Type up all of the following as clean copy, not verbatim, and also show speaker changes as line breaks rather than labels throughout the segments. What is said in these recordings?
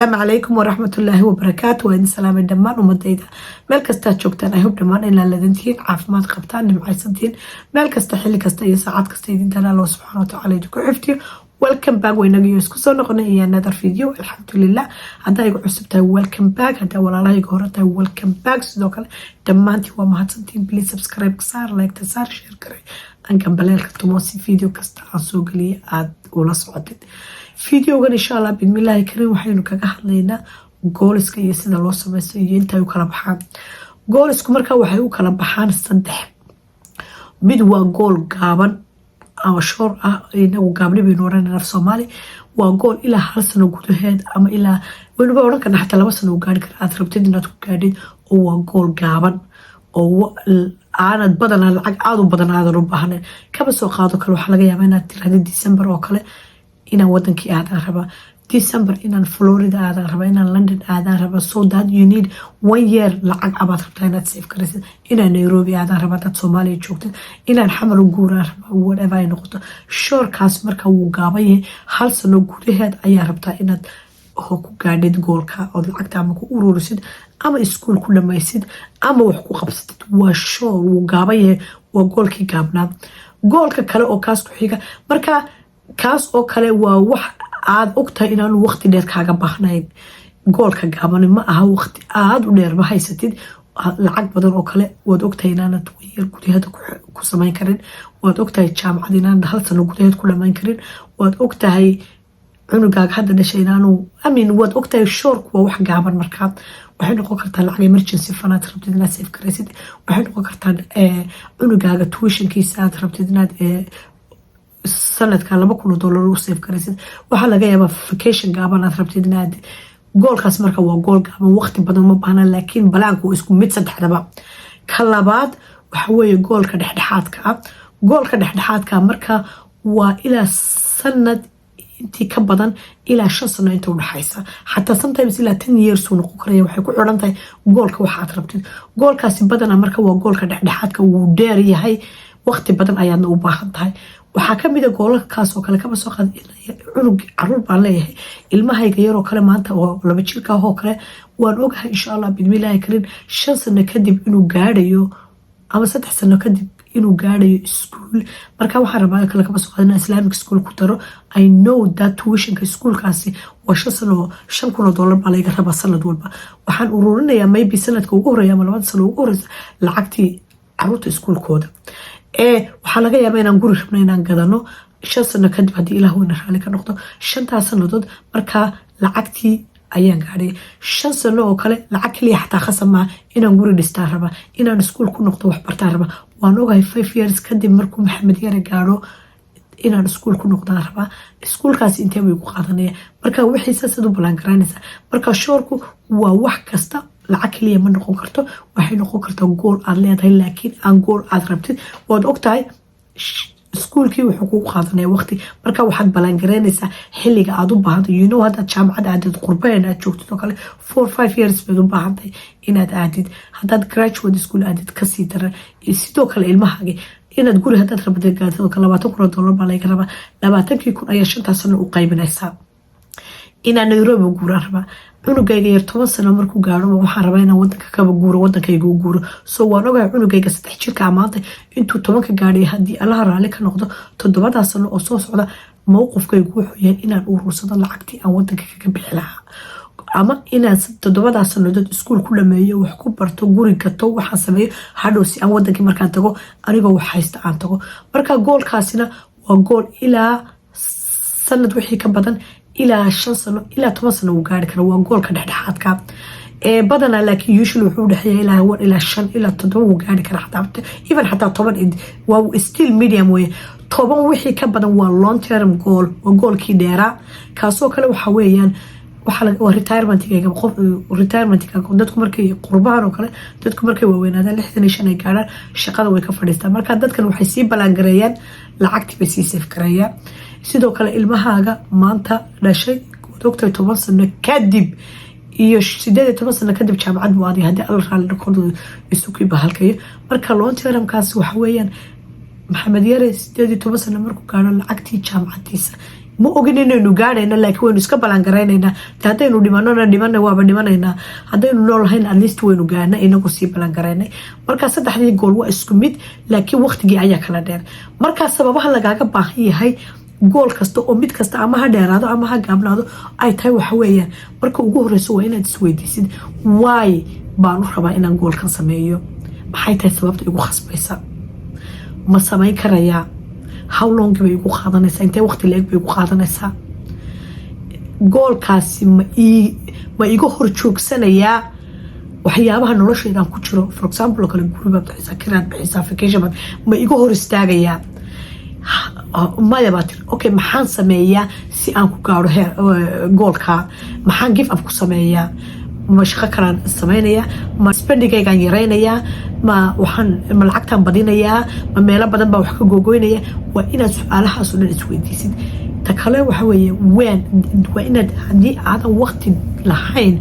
Asalaamu calaykum waraxmatullaahi wabarakaatu. Waa idin salaamay dhammaan ummadayda meel kastaad joogtaan. I hope dhammaan inaa ladantihiin, caafimaad qabtaan, nimcaysantihiin meel kasta, xilli kasta iyo saacad kasta. Idintan Allah subxaana watacaala idinku xifdiyo. Welcome back. Waynagiyo isku soo noqonay iyo another video. Alxamdulilah. Haddaa igu cusub tahay, welcome back. Haddaa walaalahayga hore tahay, welcome back sidoo kale. Dhammaantiin waa mahadsantiin. Please subscribe saar, like saar, share garay, aan gambaleelka tumo si video kasta aan soo geliya aada ula socotid. Videogan, insha Allah bismillaahi kariim, waxaynu kaga hadlaynaa goalska iyo sida loo sameysto iyo intay u kala baxaan goalsku. Markaa waxay u kala baxaan saddex. Mid waa goal gaaban ama short ah, inagu gaabni baynu oranayna af Soomaali. Waa goal ilaa hal sano gudaheed ama ilaa waynuba oran karna xataa 2 sano u gaari kara aad rabtid inaad ku gaadhid, oo waa goal gaaban oo aanad badanaa lacag aada u badan aadan u baahnayn. Kaba soo qaado kale, waxaa laga yaabaa inaad tirahda December oo kale inaan wadankii aadaan rabaa, December inaan Florida aadaan rabaa, inaan London aadaan rabaa, so that you need one year lacag abaad rabtaa inaad save garaysid. Inaan Nairobi aadaan rabaa hadaad Soomaaliya joogtid, inaan Xamar u guuraan rabaa, whatever ay noqoto. Shortkaas marka wuu gaaban yahay, hal sano gudaheed ayaa rabtaa inaad ku gaadhid goalka, ood lacagta ama ku ururisid ama iskuul ku dhamaysid ama wax ku qabsatid. Waa short, wuu gaaban yahay, waa goalkii gaabnaa. Goalka kale oo kaas ku xiga marka, kaas oo kale waa wax aada ogtahay inaanu waqti dheer kaaga baahnayn. Goalka gaabani ma aha waqti aada u dheer, ma haysatid lacag badan oo kale. Waad ogtahay inaanad year gudaheed ku samayn karin. Waad ogtahay jaamacad inaanad hal sano gudaheed ku dhamayn karin. Waad ogtahay cunugaaga hadda dhashay inaanu amin. Waad ogtahay shortku waa wax gaaban. Markaa waxay noqon kartaa lacag emergency fund aad rabtid inaad save garaysid. Waxay noqon kartaa cunugaaga tuitionkiisa aad rabtid inaad sanadka $2,000 u save garaysid. Waxaa laga yaabaa vacation gaaban aad rabtid inaad. Goalkaas marka waa goal gaaban, waqti badan ma baahna, laakiin planku waa isku mid saddexdaba. Ka labaad waxa weeye goalka dhexdhexaadka ah. Goalka dhexdhexaadka marka waa ilaa sanad intii ka badan ilaa 5 sano inta udhexaysa, xataa sometimes ilaa 10 years uu noqon karaya. Waxay ku xiran tahay goalka waxaad rabtid. Goalkaasi badana marka waa goalka dhexdhexaadka, wuu dheer yahay, waqti badan ayaadna u baahan tahay. Waxaa kamid a goalkaas oo kale, kaba soo qaad cunug, caruur baan leeyahay, ilmahayga yaroo kale maanta oo 2 jirka oo kale, waan ogahay insha Allah bidmillaahi karin 5 sano kadib inuu gaadhayo ama 3 sano kadib inuu gaadhayo iskuul. Marka waxaan rabaa kale, kaba soo qaad inaan Islamic school ku daro. I know that tuitionka iskuulkaasi waa 5 sano, $5,000 baa laga rabaa sanad walba. Waxaan ururinayaa maybe sanadka ugu horeeya ama 2da sano ugu horeysa lacagtii caruurta iskuulkooda. Ee waxaa laga yaabaa inaan guri rabno inaan gadano 5 sano kadib, haddii Ilaah weyna raali ka noqdo. Shantaas sanadood markaa lacagtii ayaan gaadhay. 5 sano oo kale lacag kaliya xataa khasab maaha. Inaan guri dhistaan rabaa, inaan iskuul ku noqdo, wax bartaan rabaa. Waan ogahay 5 years kadib markuu Maxamed Yare gaadho inaan iskuul ku noqdaan rabaa. Iskuulkaasi intee bay ku qaadanaya? Marka wixii saasaad u plan garaynaysaa. Marka shortku waa wax kasta, lacag kaliya ma noqon karto. Waxay noqon kartaa goal aad leedahay, laakiin aan goal aad rabtid. Waad ogtahay iskuulkii wuxuu kugu qaadanaya waqti, marka waxaad plan garaynaysaa xiliga aad u baahantay. Haddaad jaamacad aadid, qurbeen aad joogtid oo kale, 4-5 years baad u baahantahay inaad aadid. Haddaad graduate school aadid, kasii daran. Sidoo kale ilmahaagi inaad guri haddaad rabtid gaadid oo kale, $20,000 baa laga rabaa. 20kii kun ayaa shantaas sano u qaybinaysaa. Inaan Nairobi guuraan rabaa, cunugayga yar 10 sano markuu gaaro waxaan rabaa inaan wadanka kaba guuro, wadankayga u guuro. So waan ogahay cunugayga 3 jirka maanta intuu 10ka gaadhay, haddii Allaha raali ka noqdo, 7daa sano oo soo socda mowqifkaygu wuxuu yahay inaan urursado lacagtii aan wadanka kaga bixi lahaa, ama inaan 7daa sanadood iskuul ku dhameeyo, wax ku barto, guri gato, waxaan sameeyo hadhow si aan wadankii markaan tago anigoo wax haysta aan tago. Marka goalkaasina waa goal ilaa sanad wixii ka badan, ilaa 5 sano, ilaa 10 sano uu gaari kara. Waa goalka dhexdhexaadka ee badanaa, laakiin usually wuxuu udhexeeya ilaa 1 ilaa 5 ilaa 7 wuu gaari kara, xataa even xataa 10 waa still medium weye. 10 wixii ka badan waa long term goal, waa goalkii dheeraa. Kaasoo kale waxa weeyaan waa retirementigayga. Qof retirementigaaga, dadku markay qurbahan oo kale, dadku markay waaweynaadaan, 65 ay gaadhaan, shaqada way ka fadhiistaan. Marka dadkan waxay sii plan gareeyaan, lacagtii bay sii save gareeyaan. Sidoo kale ilmahaaga maanta dhashay, waad ogtahay 10 sano kadib iyo 18 sano kadib jaamacad buu aaday, haddii Alla raalli noqodo isukii bahalkayo. Marka long termkaas waxa weeyaan Maxamed Yare 18 sano markuu gaadho lacagtii jaamacadiisa. Ma ogin inaynu gaadhayno, laakiin waynu iska plan garaynaynaa. De haddaynu dhimanona, dhimana, waaba dhimanaynaa. Haddaynu noolahayn, at least waynu gaarna inagoo sii plan garaynay. Marka saddexdii goal waa isku mid, laakiin waqtigii ayaa kala dheer. Markaa sababaha lagaaga baahan yahay goal kasta oo mid kasta, ama ha dheeraado ama ha gaabnaado, ay tahay waxa weeyaan: marka ugu horeyso waa inaad isweydiisid, "Why baan u rabaa inaan goalkan sameeyo? Maxay tahay sababta igu khasbaysa? Ma samayn karayaa? How long bay igu qaadanaysaa? Intee waqti la-eg bay igu qaadanaysaa? Goalkaasi ma iga hor joogsanayaa waxyaabaha noloshaydan ku jiro?" For example oo kale, guri baad bixisaa, kiraad bixisaa, vacation baad. Ma iga hor istaagayaa? Maya baa tiri. Okay, maxaan sameeyaa si aan ku gaaro heer goalka? Maxaan give up ku sameeyaa? Ma shaqo kalaan sameynayaa? Ma spendingaygaan yaraynayaa? Ma waxaan ma lacagtaan badinayaa? Ma meelo badan baa wax ka googoynaya? Waa inaad su-aalahaasoo dhan isweydiisid. Ta kale waxa weeye wen waa inaad, haddii aadan waqti lahayn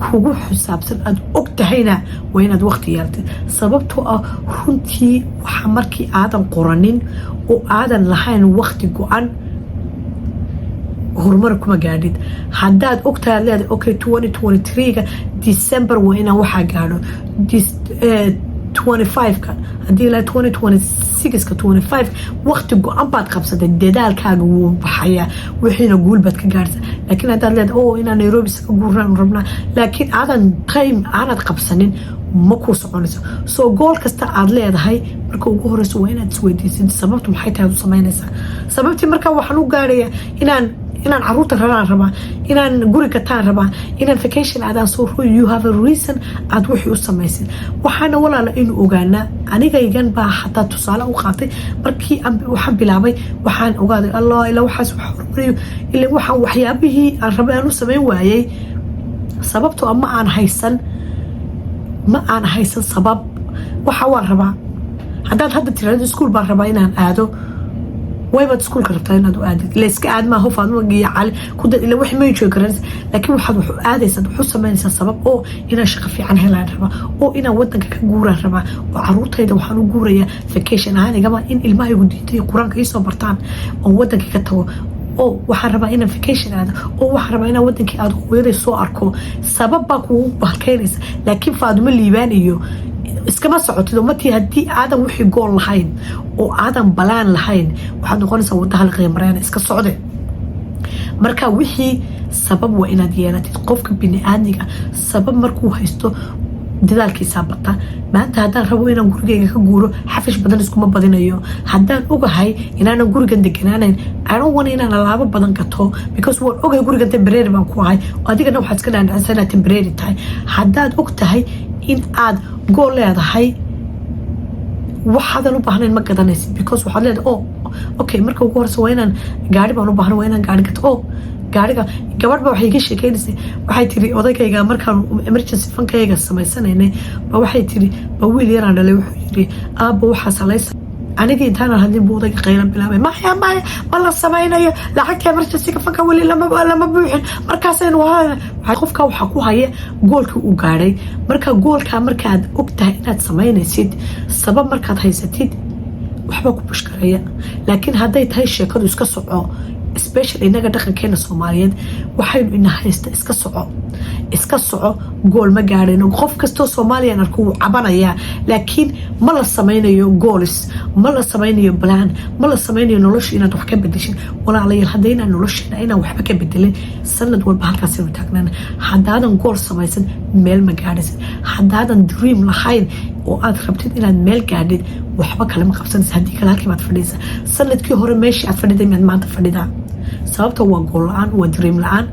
kugu xisaabsan aada og tahayna, waa inaad waqti yeelatid. Sababtoo ah runtii waxa markii aadan qoranin oo aadan lahayn waqti go-an, horumar kuma gaadhid. Haddaad ogtahay, aad leedahay, "Okay, 2023-ga December waa inaan waxaa gaadho, 25-ka haddii ilaa 2026-ka 25," waqti go-an baad qabsatay, dadaalkaaga wuu baxayaa, wixiina guul baad ka gaadhaysa. Laakiin haddaad leedahay, "Oh, inaan Nairobi iska guurnaan rabnaa," laakiin aadan time aanad qabsanin, ma kuu soconayso. So goal kasta aad leedahay, marka ugu horeyso waa inaad isweydiisid sababtu maxay tahay aad u samaynaysaa. Sababtii markaa waxaan u gaarayaa inaan caruurta raraan rabaa, inaan guri gataan rabaa, inaan vacation aadaan. So you have a reason aad wixii u samaysid. Waxaana, walaala, inu ogaanaa, anigaygan baa xataa tusaale u qaatay. Markii waxaan bilaabay, waxaan ogaaday, Allah, ilaa waxaas wax horumariyo, ila waxaan waxyaabihii aan rabay aan u samayn waayey sababtoo ah ma aan haysan sabab. Waxa waan rabaa, haddaad hadda tirahdo, "Iskuul baan rabaa inaan aado," waybaad iskuulka rabtaa inaad u aadid? Ila iska aad maaho. Faadmo iyo Cali ku dad ila wax ma joogi karaan, laakiin waxaad wax u aadaysaa, wax u samaynaysaa sabab oo inaan shaqo fiican helaan rabaa, oo inaan wadanka ka guuraan rabaa, oo caruurtayda waxaan u guurayaa vacation ahaan, igama in ilmahaygu diinta iyo Qur-aanka iisoo bartaan oon wadanka ka tago, oo waxaan rabaa inaan vacation aado, oo waxaan rabaa inaan wadankii aado, hooyaday soo arko. Sabab baa kugu balkeynaysa. Laakiin Faadumo Liibaan iyo iskama socotid oo matii. Haddii aadan wixii goal lahayn oo aadan plan lahayn, waxaad noqonaysaa wadaha la qiimareena iska socde. Marka wixii sabab waa inaad yeelatid. Qofka bini-aadmiga sabab markuu haysto, dadaalkiisaa bata. Maanta haddaan rabo inaan gurigeyga ka guuro, xafish badan iskuma badinayo. Haddaan ogahay inaanan gurigan deganaanayn, I don't want inaan alaabo badan gato, because waan ogahay gurigan temporary baan ku ahay. Adigana waxaad iska dhaandhacansa inaad temporary tahay. Haddaad og tahay in aad goal leedahay, waxaadan u baahnayn ma gadanaysid, because waxaad leedahay, "Oh, okay, marka ugu horeysa waa inaan gaari baan u baahna, waa inaan gaari gato." Oh, gaariga, gabadh ba waxay iga sheekeynaysay. Waxay tiri, "Odaygayga markaan emergency fundkayga samaysanaynay ba," waxay tiri, "ba wiil yaraan dhalay wuxuu yiri, 'Aabba, waxaa salaysa.' Anigii intaanan hadlin buu odayga qaylan bilaabay, 'Maya, maya, ma la samaynayo lacagta emergencyga fundka, weli lama buuxin.'" Markaasaynu qofka waxaa ku haya goalkii uu gaadhay. Marka goalkaa markaad og tahay inaad samaynaysid, sabab markaad haysatid, waxbaa ku push gareeya. Laakiin hadday tahay sheekadu iska soco, special inaga dhaqankeena Soomaaliyeed waxaynu ina haysta iska soco, iska soco, goal ma gaadhayno. Qof kastoo Soomaaliyan arko wuu cabanayaa, laakiin ma la samaynayo goals, ma la samaynayo plan, ma la samaynayo nolosha inaad wax ka bedeshin. Walaalayaal, haddaynaan nolosheena inaan waxba ka bedelin, sanad walba halkaasaynu taagnaan. Haddaadan goal samaysan, meel ma gaadhaysid. Haddaadan dream lahayn oo aad rabtid inaad meel gaadhid, waxba kalema qabsanaysa. Haddii kale, halkii baad fadhiysa. Sanadkii hore meeshii aad fadhiday miyaad maanta fadhidaa? Sababta waa goal la-aan, waa dream la-aan.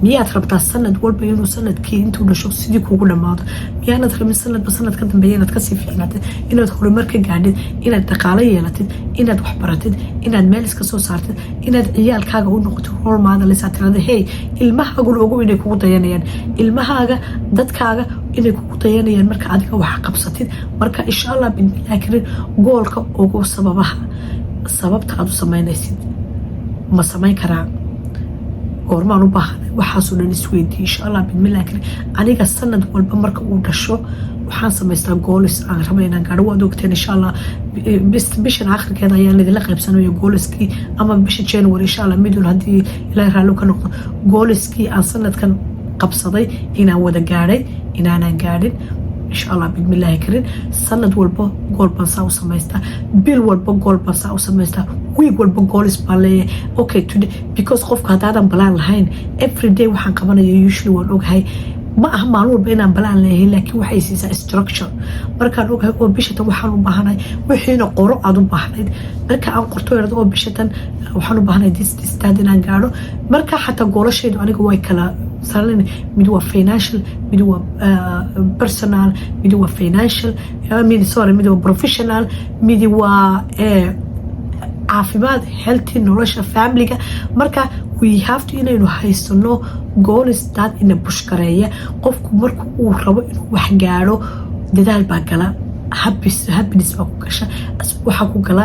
Miyaad rabtaa sanad walba inuu sanadkii intuu dhasho sidii kuugu dhammaado? Miyaanad rabin sanadba sanad ka dambeeya inaad kasii fiicnaatid, inaad horumar ka gaadhid, inaad dhaqaalo yeelatid, inaad waxbaratid, inaad meel iska soo saartid, inaad ciyaalkaaga u noqotid role model, aad tirada, "Hey," ilmahaaguna ogow inay kugu dayanayaan, ilmahaaga, dadkaaga inay kugu dayanayaan marka adiga wax qabsatid. Marka insha Allah bidmillahi karin, goalka ugu sababaha, sababta aad u samaynaysid, ma samayn karaa, goormaan u baahanay, waxaasoo dhan isweydiiye. Insha Allah bidmillahi karim, aniga sanad walba marka uu dhasho waxaan Waxaan samaystaa goals aan raba inaan gaadho. Waad ogteen, insha Allah bishan akhirkeeda ayaan idinla qaybsanaya goalskii, ama bisha January, insha Allah, midun haddii Ilaahay raalli ka noqdo, goalskii aan sanadkan qabsaday inaan wada gaadhay, inaanan gaadhin, insha Allah bidmillaahi karin. Sanad walba goal baan saa u samaystaa, bil walba goal baan saa u samaystaa, week walba goals baan leeyahay. Okay, today, because qofka haddaadan plan lahayn, every day waxaan qabanaya usually waan ogahay. Ma aha maalin walba inaan plan leeyahay, laakiin waxay siisaa structure. Markaan ogahay oo bishatan waxaan u baahanahay, wixiina qoro aad u baahnayd, marka aan qorto irado oo bishatan waxaan u baahanahay this, this, that inaan gaadho. Marka xataa goalashaydu aniga way kala salan: mid waa financial, mid waa personal, mid waa financial, I mean, sorry, mid waa professional, mid waa caafimaad, healthy, nolosha, familyga. Marka we have to inaynu haysano goals that ina push gareeya. Qofku marka uu rabo inuu wax gaadho, dadaal baa gala, happiness baa ku gasha, waxaa ku gala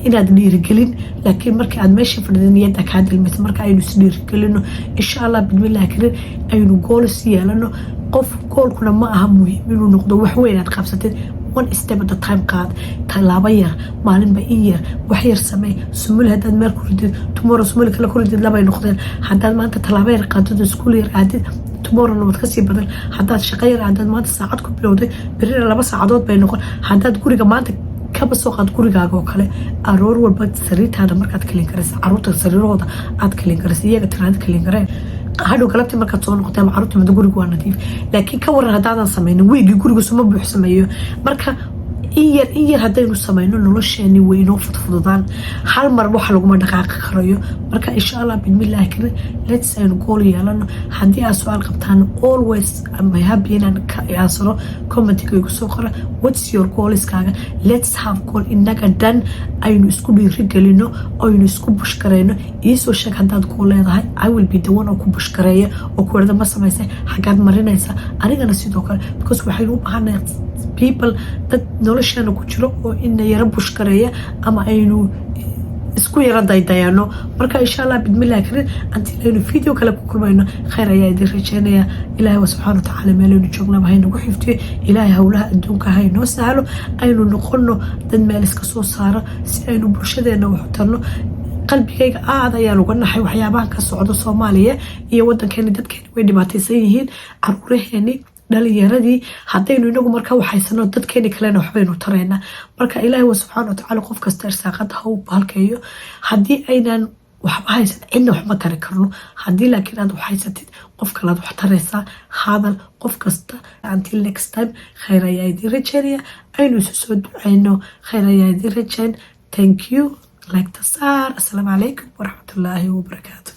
inaad dhiirigelin. Laakiin marka aad meesha fadhida, niyadda kaa dilmaysa. Marka aynu is dhiirigelino, insha Allah bidmillahi karin, aynu goals yeelano. Qof goalkuna ma aha muhiim inuu noqdo wax weyn aad qabsatid. One step at a time qaad, tallaabo yar, maalinba in yar, wax yar samee. Sumuli haddaad meel ku ridid, tomorrow sumuli kale ku ridid, labay noqdeen. Haddaad maanta tallaabo yar qaadid, iskuul yar aadid, tomorrowna waad kasii badan. Haddaad shaqo yar aadaad maanta saacad ku bilowday, berina 2 saacadood bay noqon. Haddaad guriga maanta kaba soo qaad, gurigaaga oo kale, aroor walba sariirtaada markaad clean karaysa, caruurta sariirahooda aad clean karaysa, iyaga tiraada clean kareen, hadhow galabtii markaad soo noqotay ama caruurta mada, guriga waa nadiif. Laakiin ka waran haddaadan sameynin, weygii guriga suma buux sameeyo. Marka in yar in yar haddaynu sameyno, nolosheeni way inoo fudfududaan. Hal mar waxa laguma dhaqaaqi karayo. Marka insha Allah bidmillahi karin, let's aynu goal yeelano. Haddii aad su-aal qabtaan, always I'm happy inaan ka answero. Commentiga igu soo qora what's your goalskaaga. Let's have goal inaga dhan aynu isku dhiirigelino, aynu isku push gareyno. Iisoo sheeg haddaad goal leedahay. I will be the one oo ku push gareeya oo ku erda: "Ma samaysay? Xaggaad marinaysa?" Anigana sidoo kale, because waxaynu u baahanahay people, dad nolosheena ku jiro oo ina yaro push gareeya ama aynu isku yaro daydayano. Marka insha Allah bidmillahi karin, until aynu video kale ku kulmayno, khayr ayaa idin rajeynaya. Ilaahay wa subxaana watacaala meelaynu joognaba haynagu xifdiyo. Ilaahay howlaha adduunka haynoo sahlo. Aynu noqono dad meel iska soo saaro si aynu bulshadeena waxu tarno. Qalbigayga aada ayaan uga naxay waxyaabahan ka socda Soomaaliya iyo wadankeeni. Dadkeeni way dhibaataysan yihiin, caruuraheeni, dhalinyaradii. Haddaynu inagu markaa waxhaysano, dadkeeni kalena waxbaynu taraynaa. Marka Ilaahi wa subxaana watacaala qof kasta irsaaqada ha u baalkeeyo. Haddii aynan waxba haysan, cidna waxma tari karno. Haddii laakiin aad waxhaysatid, qof kalead wax taraysaa. Hadal qof kasta. Until next time, khayr ayaa idiin rajeynaya. Aynu isu soo duceyno. Khayr ayaa idiin rajeyn. Thank you. Like ta saar. Asalaamu calaykum waraxmatullaahi wabarakaatu.